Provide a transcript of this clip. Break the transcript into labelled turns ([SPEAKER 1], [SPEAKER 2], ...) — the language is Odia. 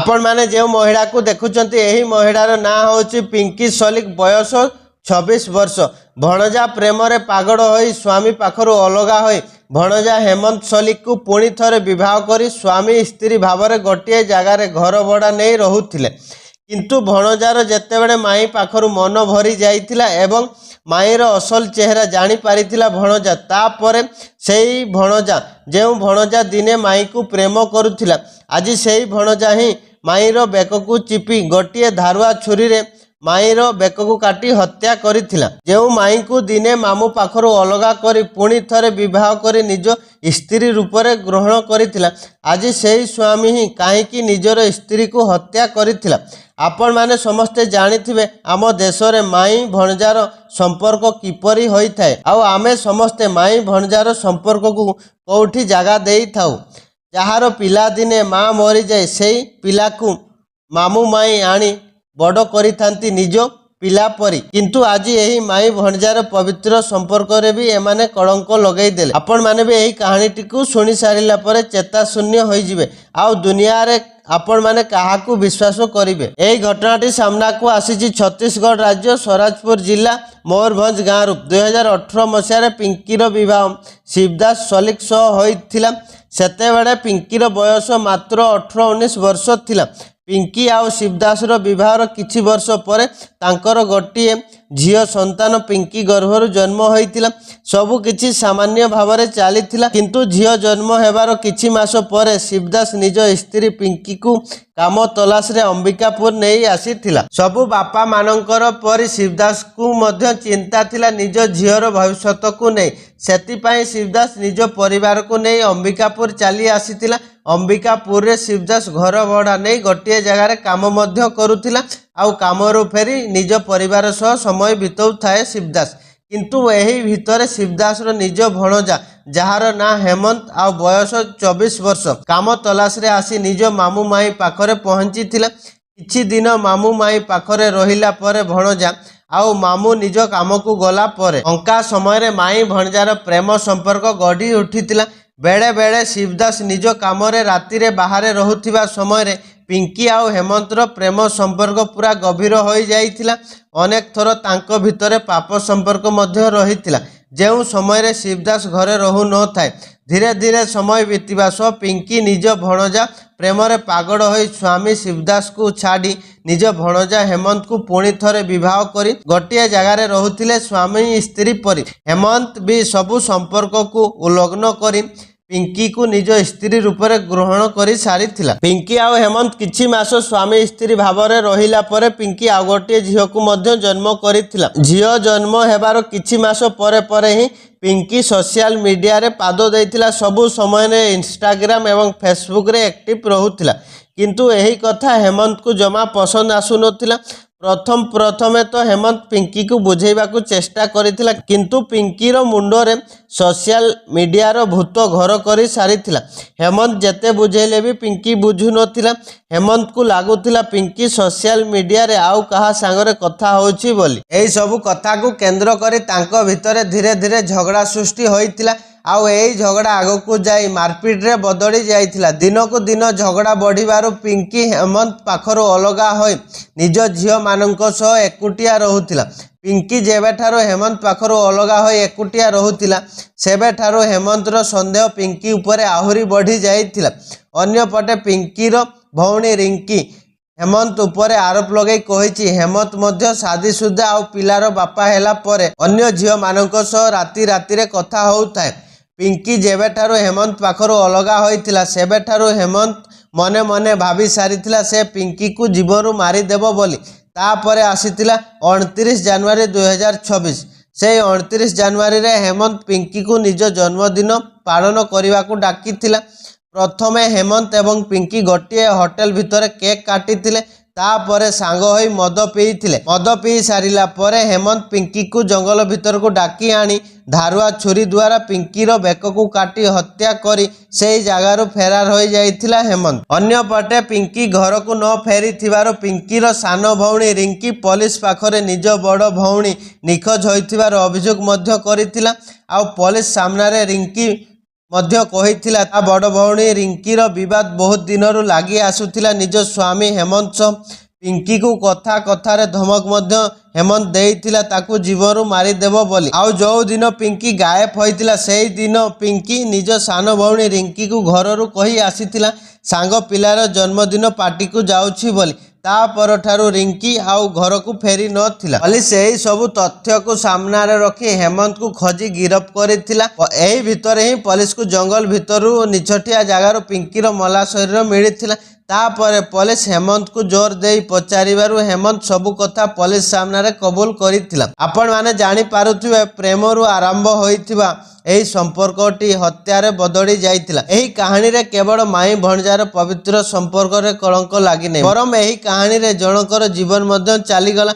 [SPEAKER 1] ଆପଣମାନେ ଯେଉଁ ମହିଳାକୁ ଦେଖୁଛନ୍ତି, ଏହି ମହିଳାର ନାଁ ହେଉଛି ପିଙ୍କି ସଲିକ। ବୟସ 26 ବର୍ଷ। ଭଣଜା ପ୍ରେମରେ ପାଗଳ ହୋଇ ସ୍ୱାମୀ ପାଖରୁ ଅଲଗା ହୋଇ ଭଣଜା ହେମନ୍ତ ସଲିକକୁ ପୁଣି ଥରେ ବିବାହ କରି ସ୍ୱାମୀ ସ୍ତ୍ରୀ ଭାବରେ ଗୋଟିଏ ଜାଗାରେ ଘର ଭଡ଼ା ନେଇ ରହୁଥିଲେ। କିନ୍ତୁ ଭଣଜାର ଯେତେବେଳେ ମାଇଁ ପାଖରୁ ମନ ଭରି ଯାଇଥିଲା ଏବଂ ମାଇଁର ଅସଲ ଚେହେରା ଜାଣିପାରିଥିଲା ଭଣଜା, ତାପରେ ସେଇ ଭଣଜା, ଯେଉଁ ଭଣଜା ଦିନେ ମାଇଁକୁ ପ୍ରେମ କରୁଥିଲା, ଆଜି ସେଇ ଭଣଜା ହିଁ ମାଇଁର ବେକକୁ ଚିପି ଗୋଟିଏ ଧାରୁଆ ଛୁରୀରେ ମାଇଁର ବେକକୁ କାଟି ହତ୍ୟା କରିଥିଲା। ଯେଉଁ ମାଇଁକୁ ଦିନେ ମାମୁଁ ପାଖରୁ ଅଲଗା କରି ପୁଣି ଥରେ ବିବାହ କରି ନିଜ ସ୍ତ୍ରୀ ରୂପରେ ଗ୍ରହଣ କରିଥିଲା, ଆଜି ସେଇ ସ୍ୱାମୀ ହିଁ କାହିଁକି ନିଜର ସ୍ତ୍ରୀକୁ ହତ୍ୟା କରିଥିଲା? ଆପଣମାନେ ସମସ୍ତେ ଜାଣିଥିବେ ଆମ ଦେଶରେ ମାଇଁ ଭଣଜାର ସମ୍ପର୍କ କିପରି ହୋଇଥାଏ ଆଉ ଆମେ ସମସ୍ତେ ମାଇଁ ଭଣଜାର ସମ୍ପର୍କକୁ କେଉଁଠି ଜାଗା ଦେଇଥାଉ। ଯାହାର ପିଲାଦିନେ ମା ମରିଯାଏ, ସେଇ ପିଲାକୁ ମାମୁଁ ମାଇଁ ଆଣି ବଡ଼ କରିଥାନ୍ତି ନିଜ ପିଲା ପରି। କିନ୍ତୁ ଆଜି ଏହି ମାଇଁ ଭଣଜାର ପବିତ୍ର ସମ୍ପର୍କରେ ବି ଏମାନେ କଳଙ୍କ ଲଗେଇଦେଲେ। ଆପଣମାନେ ବି ଏହି କାହାଣୀଟିକୁ ଶୁଣି ସାରିଲା ପରେ ଚେତାଶୂନ୍ୟ ହୋଇଯିବେ ଆଉ ଦୁନିଆରେ ଆପଣମାନେ କାହାକୁ ବିଶ୍ୱାସ କରିବେ? ଏହି ଘଟଣାଟି ସାମ୍ନାକୁ ଆସିଛି ଛତିଶଗଡ଼ ରାଜ୍ୟ ସରାଜପୁର ଜିଲ୍ଲା ମୟୂରଭଞ୍ଜ ଗାଁରୁ। 2018 ମସିହାରେ ପିଙ୍କିର ବିବାହ ଶିବଦାସ ସଲିକ ସହ ହୋଇଥିଲା। ସେତେବେଳେ ପିଙ୍କିର ବୟସ ମାତ୍ର 18-19 ବର୍ଷ ଥିଲା। ପିଙ୍କି ଆଉ ଶିବଦାସର ବିବାହର କିଛି ବର୍ଷ ପରେ ତାଙ୍କର ଗୋଟିଏ ଝିଅ ସନ୍ତାନ ପିଙ୍କି ଗର୍ଭରୁ ଜନ୍ମ ହୋଇଥିଲା। ସବୁ କିଛି ସାମାନ୍ୟ ଭାବରେ ଚାଲିଥିଲା। କିନ୍ତୁ ଝିଅ ଜନ୍ମ ହେବାର କିଛି ମାସ ପରେ ଶିବଦାସ ନିଜ ସ୍ତ୍ରୀ ପିଙ୍କିକୁ କାମ ତଲାସରେ ଅମ୍ବିକାପୁର ନେଇ ଆସିଥିଲା। ସବୁ ବାପା ମାନଙ୍କର ପରି ଶିବଦାସକୁ ମଧ୍ୟ ଚିନ୍ତା ଥିଲା ନିଜ ଝିଅର ଭବିଷ୍ୟତକୁ ନେଇ। ସେଥିପାଇଁ ଶିବଦାସ ନିଜ ପରିବାରକୁ ନେଇ ଅମ୍ବିକାପୁର ଚାଲି ଆସିଥିଲା। ଅମ୍ବିକାପୁରରେ ଶିବଦାସ ଘର ଭଡ଼ା ନେଇ ଗୋଟିଏ ଜାଗାରେ କାମ ମଧ୍ୟ କରୁଥିଲା ଆଉ କାମରୁ ଫେରି ନିଜ ପରିବାର ସହ ସମୟ ବିତାଉଥାଏ ଶିବଦାସ। କିନ୍ତୁ ଏହି ଭିତରେ ଶିବଦାସର ନିଜ ଭଣଜା, ଯାହାର ନାଁ ହେମନ୍ତ ଆଉ ବୟସ 24 ବର୍ଷ, କାମ ତଲାସରେ ଆସି ନିଜ ମାମୁଁ ମାଇଁ ପାଖରେ ପହଞ୍ଚିଥିଲା। କିଛି ଦିନ ମାମୁଁ ମାଇଁ ପାଖରେ ରହିଲା ପରେ ଭଣଜା ଆଉ ମାମୁଁ ନିଜ କାମକୁ ଗଲା ପରେ ଫାଙ୍କା ସମୟରେ ମାଇଁ ଭଣଜାର ପ୍ରେମ ସମ୍ପର୍କ ଗଢ଼ି ଉଠିଥିଲା। ବେଳେ ବେଳେ ଶିବଦାସ ନିଜ କାମରେ ରାତିରେ ବାହାରେ ରହୁଥିବା ସମୟରେ ପିଙ୍କି ଆଉ ହେମନ୍ତର ପ୍ରେମ ସମ୍ପର୍କ ପୁରା ଗଭୀର ହୋଇଯାଇଥିଲା। ଅନେକ ଥର ତାଙ୍କ ଭିତରେ ପାପ ସମ୍ପର୍କ ମଧ୍ୟ ରହିଥିଲା, ଯେଉଁ ସମୟରେ ଶିବଦାସ ଘରେ ରହୁନଥାଏ। ଧୀରେ ଧୀରେ ସମୟ ବିତିବା ସହ ପିଙ୍କି ନିଜ ଭଣଜା ପ୍ରେମରେ ପାଗଳ ହୋଇ ସ୍ୱାମୀ ଶିବଦାସକୁ ଛାଡ଼ି ନିଜ ଭଣଜା ହେମନ୍ତକୁ ପୁଣି ଥରେ ବିବାହ କରି ଗୋଟିଏ ଜାଗାରେ ରହୁଥିଲେ ସ୍ୱାମୀ ସ୍ତ୍ରୀ ପରି। ହେମନ୍ତ ବି ସବୁ ସମ୍ପର୍କକୁ ଉଲ୍ଲଂଘନ କରି ପିଙ୍କିକୁ ନିଜ ସ୍ତ୍ରୀ ରୂପରେ ଗ୍ରହଣ କରି ସାରିଥିଲା। ପିଙ୍କି ଆଉ ହେମନ୍ତ କିଛି ମାସ ସ୍ୱାମୀ ସ୍ତ୍ରୀ ଭାବରେ ରହିଲା ପରେ ପିଙ୍କି ଆଉ ଗୋଟିଏ ଝିଅକୁ ମଧ୍ୟ ଜନ୍ମ କରିଥିଲା। ଝିଅ ଜନ୍ମ ହେବାର କିଛି ମାସ ପରେ ପରେ ହିଁ ପିଙ୍କି ସୋସିଆଲ ମିଡିଆରେ ପାଦ ଦେଇଥିଲା। ସବୁ ସମୟରେ ଇନଷ୍ଟାଗ୍ରାମ ଏବଂ ଫେସବୁକରେ ଆକ୍ଟିଭ ରହୁଥିଲା। କିନ୍ତୁ ଏହି କଥା ହେମନ୍ତକୁ ଜମା ପସନ୍ଦ ଆସୁନଥିଲା। ପ୍ରଥମ ପ୍ରଥମେ ତ ହେମନ୍ତ ପିଙ୍କିକୁ ବୁଝେଇବାକୁ ଚେଷ୍ଟା କରିଥିଲା, କିନ୍ତୁ ପିଙ୍କିର ମୁଣ୍ଡରେ ସୋସିଆଲ ମିଡିଆର ଭୂତ ଘର କରି ସାରିଥିଲା। ହେମନ୍ତ ଯେତେ ବୁଝେଇଲେ ବି ପିଙ୍କି ବୁଝୁନଥିଲା। ହେମନ୍ତକୁ ଲାଗୁଥିଲା ପିଙ୍କି ସୋସିଆଲ ମିଡିଆରେ ଆଉ କାହା ସାଙ୍ଗରେ କଥା ହେଉଛି ବୋଲି। ଏହି ସବୁ କଥାକୁ କେନ୍ଦ୍ର କରି ତାଙ୍କ ଭିତରେ ଧୀରେ ଧୀରେ ଝଗଡ଼ା ସୃଷ୍ଟି ହୋଇଥିଲା ଆଉ ଏହି ଝଗଡ଼ା ଆଗକୁ ଯାଇ ମାରପିଟରେ ବଦଳି ଯାଇଥିଲା। ଦିନକୁ ଦିନ ଝଗଡ଼ା ବଢ଼ିବାରୁ ପିଙ୍କି ହେମନ୍ତ ପାଖରୁ ଅଲଗା ହୋଇ ନିଜ ଝିଅମାନଙ୍କ ସହ ଏକୁଟିଆ ରହୁଥିଲା। ପିଙ୍କି ଯେବେଠାରୁ ହେମନ୍ତ ପାଖରୁ ଅଲଗା ହୋଇ ଏକୁଟିଆ ରହୁଥିଲା, ସେବେଠାରୁ ହେମନ୍ତର ସନ୍ଦେହ ପିଙ୍କି ଉପରେ ଆହୁରି ବଢ଼ି ଯାଇଥିଲା। ଅନ୍ୟପଟେ ପିଙ୍କିର ଭଉଣୀ ରିଙ୍କି ହେମନ୍ତ ଉପରେ ଆରୋପ ଲଗାଇ କହିଛି, ହେମନ୍ତ ମଧ୍ୟ ଶାଦିସୁଦା ଆଉ ପିଲାର ବାପା ହେଲା ପରେ ଅନ୍ୟ ଝିଅମାନଙ୍କ ସହ ରାତି ରାତିରେ କଥା ହେଉଥାଏ। ପିଙ୍କି ଯେବେଠାରୁ ହେମନ୍ତ ପାଖରୁ ଅଲଗା ହୋଇଥିଲା, ସେବେଠାରୁ ହେମନ୍ତ ମନେ ମନେ ଭାବି ସାରିଥିଲା ସେ ପିଙ୍କିକୁ ଜୀବନରୁ ମାରିଦେବ ବୋଲି। ତାପରେ ଆସିଥିଲା 29 ଜାନୁଆରୀ 2026। ସେଇ 29 ଜାନୁଆରୀରେ ହେମନ୍ତ ପିଙ୍କିକୁ ନିଜ ଜନ୍ମଦିନ ପାଳନ କରିବାକୁ ଡାକିଥିଲା। ପ୍ରଥମେ ହେମନ୍ତ ଏବଂ ପିଙ୍କି ଗୋଟିଏ ହୋଟେଲ ଭିତରେ କେକ୍ କାଟିଥିଲେ। ତାପରେ ସାଙ୍ଗ ହୋଇ ମଦ ପିଇଥିଲେ। ମଦ ପିଇ ସାରିଲା ପରେ ହେମନ୍ତ ପିଙ୍କିକୁ ଜଙ୍ଗଲ ଭିତରକୁ ଡାକି ଆଣି ଧାରୁଆ ଛୁରୀ ଦ୍ୱାରା ପିଙ୍କିର ବେକକୁ କାଟି ହତ୍ୟା କରି ସେଇ ଜାଗାରୁ ଫେରାର ହୋଇଯାଇଥିଲା ହେମନ୍ତ। ଅନ୍ୟପଟେ ପିଙ୍କି ଘରକୁ ନ ଫେରିଥିବାରୁ ପିଙ୍କିର ସାନ ଭଉଣୀ ରିଙ୍କି ପୋଲିସ ପାଖରେ ନିଜ ବଡ଼ ଭଉଣୀ ନିଖୋଜ ହୋଇଥିବାର ଅଭିଯୋଗ ମଧ୍ୟ କରିଥିଲା। ଆଉ ପୋଲିସ ସାମ୍ନାରେ ରିଙ୍କି ମଧ୍ୟ କହିଥିଲା। ତା ବଡ଼ ଭଉଣୀ ରିଙ୍କିର ବିବାଦ ବହୁତ ଦିନରୁ ଲାଗି ଆସୁଥିଲା ନିଜ ସ୍ୱାମୀ ହେମନ୍ତ ସହ। ପିଙ୍କିକୁ କଥା କଥାରେ ଧମକ ମଧ୍ୟ ହେମନ୍ତ ଦେଇଥିଲା ତାକୁ ଜୀବନରୁ ମାରିଦେବ ବୋଲି। ଆଉ ଯୋଉ ଦିନ ପିଙ୍କି ଗାୟବ ହୋଇଥିଲା, ସେଇ ଦିନ ପିଙ୍କି ନିଜ ସାନ ଭଉଣୀ ରିଙ୍କିକୁ ଘରରୁ କହି ଆସିଥିଲା ସାଙ୍ଗ ପିଲାର ଜନ୍ମଦିନ ପାର୍ଟିକୁ ଯାଉଛି ବୋଲି। ତା ପରଠାରୁ ରିଙ୍କି ଆଉ ଘରକୁ ଫେରି ନଥିଲା। ପୋଲିସ ଏହି ସବୁ ତଥ୍ୟକୁ ସାମ୍ନାରେ ରଖି ହେମନ୍ତକୁ ଖୋଜି ଗିରଫ କରିଥିଲା। ଏହି ଭିତରେ ହିଁ ପୋଲିସକୁ ଜଙ୍ଗଲ ଭିତରୁ ନିଛଟିଆ ଜାଗାରୁ ପିଙ୍କିର ମଲା ଶରୀର ମିଳିଥିଲା। ତାପରେ ପୋଲିସ ହେମନ୍ତକୁ ଜୋର ଦେଇ ପଚାରିବାରୁ ହେମନ୍ତ ସବୁ କଥା ପୋଲିସ ସାମ୍ନାରେ କବୁଲ କରିଥିଲା। ଆପଣମାନେ ଜାଣିପାରୁଥିବେ, ପ୍ରେମରୁ ଆରମ୍ଭ ହୋଇଥିବା ଏହି ସମ୍ପର୍କଟି ହତ୍ୟାରେ ବଦଳି ଯାଇଥିଲା। ଏହି କାହାଣୀରେ କେବଳ ମାଇଁ ଭଣଜାର ପବିତ୍ର ସମ୍ପର୍କରେ କଳଙ୍କ ଲାଗିନାହିଁ, ବରଂ ଏହି କାହାଣୀରେ ଜଣଙ୍କର ଜୀବନ ମଧ୍ୟ ଚାଲିଗଲା।